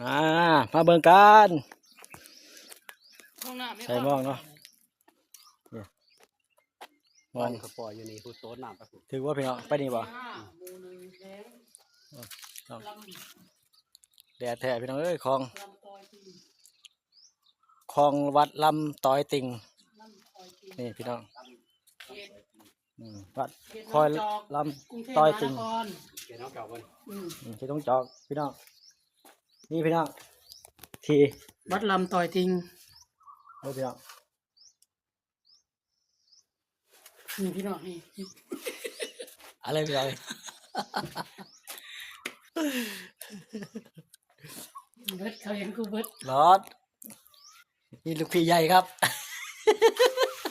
ມາ ມາເບິ່ງກັນ ຫ້ອງນ້ຳມີ ໃສ່ໝ່ອງເນາະ ນີ້ ໝ່ອງ ເຂົາປ່ອຍຢູ່ນີ້ ຜູ້ໂຕນນ້ຳໄປພຸ້ນ ຖືກບໍ່ພີ່ນ້ອງ? ໄປນີ້ບໍ່? ແດດແທ້ພີ່ນ້ອງເອີຍ ຂອງ ຂອງວັດລຳຕອຍຕິ່ງ ນີ້ພີ່ນ້ອງ ອືມ ວັດ ເຂດ ຄອຍ ໜອງຈອກ ລຳ ກຸງເທບ ຕອຍຕິ່ງ ມະຫານະຄອນ ເຂດໜອງຈອກເພິ່ນ ອືມ ອືມ ເຂດໜອງຈອກ ພີ່ນ້ອງ ນີ້ພີ່ນ້ອງ ທີ່ ວັດລຳຕອຍຕິ່ງ ເອີ ພີ່ນ້ອງ ນີ້ພີ່ນ້ອງ ນີ້ ເອົາເລີຍພີ່ນ້ອງ ເບິດ ເຂົາເຫັນກູເບິດ ລອດ ນີ້ລູກພີ່ໃຫຍ່ຄັບ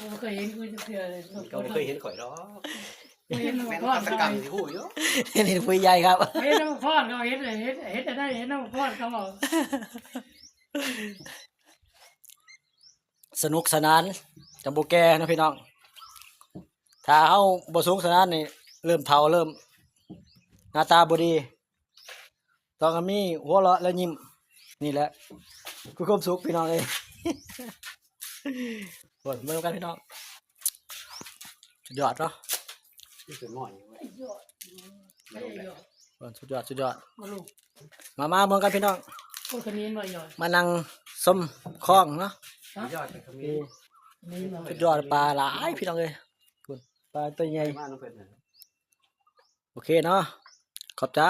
ບໍ່ເຄີຍເຫັນກູຈັກເທື່ອເລີຍ ເຂົາບໍ່ເຄີຍເຫັນຂ້ອຍດອກ ເຫັນແມ່ນ ຄວາມສະກຳຊິຮູ້ຢູ່ ເຫັນຜູ້ໃຫຍ່ຄັບ ເຫັນນຳຄອນເຂົາເຮັດ ເຮັດ ເຮັດໄດ້ ເຫັນນຳຄອນເຂົາເວົ້າ ສະໜຸກສະໜານ ຈັ່ງບໍ່ແກ່ເນາະພີ່ນ້ອງ ຖ້າເຮົາບໍ່ສະໜຸກສະໜານນີ້ ເລີ່ມເຖົ້າ ເລີ່ມໜ້າຕາບໍ່ດີ ຕ້ອງມີຫົວເລາະ ແລະ ຍິ້ມ ນີ້ແຫຼະ ຄືຄວາມສຸກພີ່ນ້ອງເອີຍ ເບິ່ງນຳກັນພີ່ນ້ອງ ສຸດຍອດເນາະ ສຸດຍອດ ສຸດຍອດ ມາ ມາເບິ່ງກັນພີ່ນ້ອງ ໂອ້ຍ ຂະເໝນບໍ່ຢອດ ມານັ່ງຊົມຄອງເນາະ ຍອດຂະເໝນ ຂະເໝນບໍ່ ສຸດຍອດ ປາຫຼາຍພີ່ນ້ອງເອີຍ ພຸ້ນ ປາຕົວໃຫຍ່ ໂອເຄເນາະ ຂອບໃຈ.